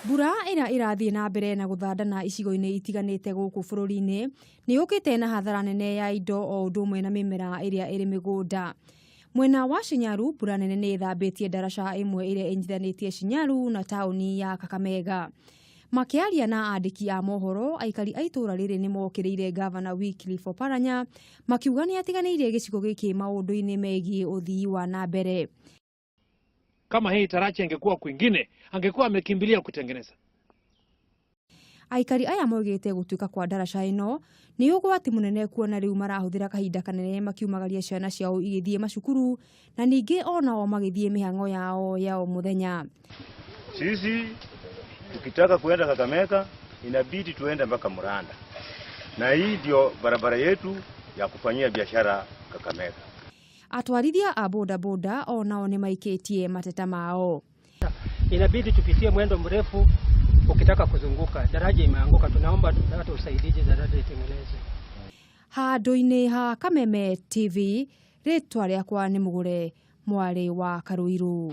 Mbura ĩrĩa ĩrathiĩ na mbere na gũthandana icigo-inĩ itiganĩte gũkũ bũrũri-inĩ nĩ yũkĩte na hathara nene ya indo o ũndũ ũmwe na mĩmera ĩrĩa ĩrĩ mĩgũnda. Mwena wa Shinyaru, mbura nene nĩ ĩthambĩtie ndaraca ĩmwe ĩrĩa ĩnyitithanĩtie Shinyaru na taũni ya Kakamega. Makĩaria na andĩki a mohoro, aikari a itũũra rĩrĩ nĩ mokĩrĩire ngavana Wycliffe Oparanya makiuga nĩ atiganĩirie gĩcigo gĩkĩ maũndũ-inĩ megiĩ ũthii wa na mbere. Kama hii taracha ingekuwa kwingine, angekuwa amekimbilia kutengeneza. Aikari aya moigĩte gũtuĩka kwa ndaraca ĩno nĩ ũgwati mũnene kuona rĩu marahũthĩra kahinda kanene makiumagaria ciana ciao igĩthiĩ macukuru na ningĩ onao magĩthiĩ mĩhang'o yao ya o mũthenya. Sisi tukitaka kuenda Kakamega inabidi tuende mpaka Muranda, na hii ndio barabara yetu ya kufanyia biashara Kakamega. Atwarithia a bodaboda onao nĩ maikĩtie mateta mao. Inabidi tupitie mwendo mrefu ukitaka kuzunguka. Daraja imeanguka, tunaomba hata usaidizi daraja itengenezwe. Handũ-inĩ ha Kameme TV, rĩtwa rĩakwa nĩ Mũgũre mwarĩ wa Karũirũ.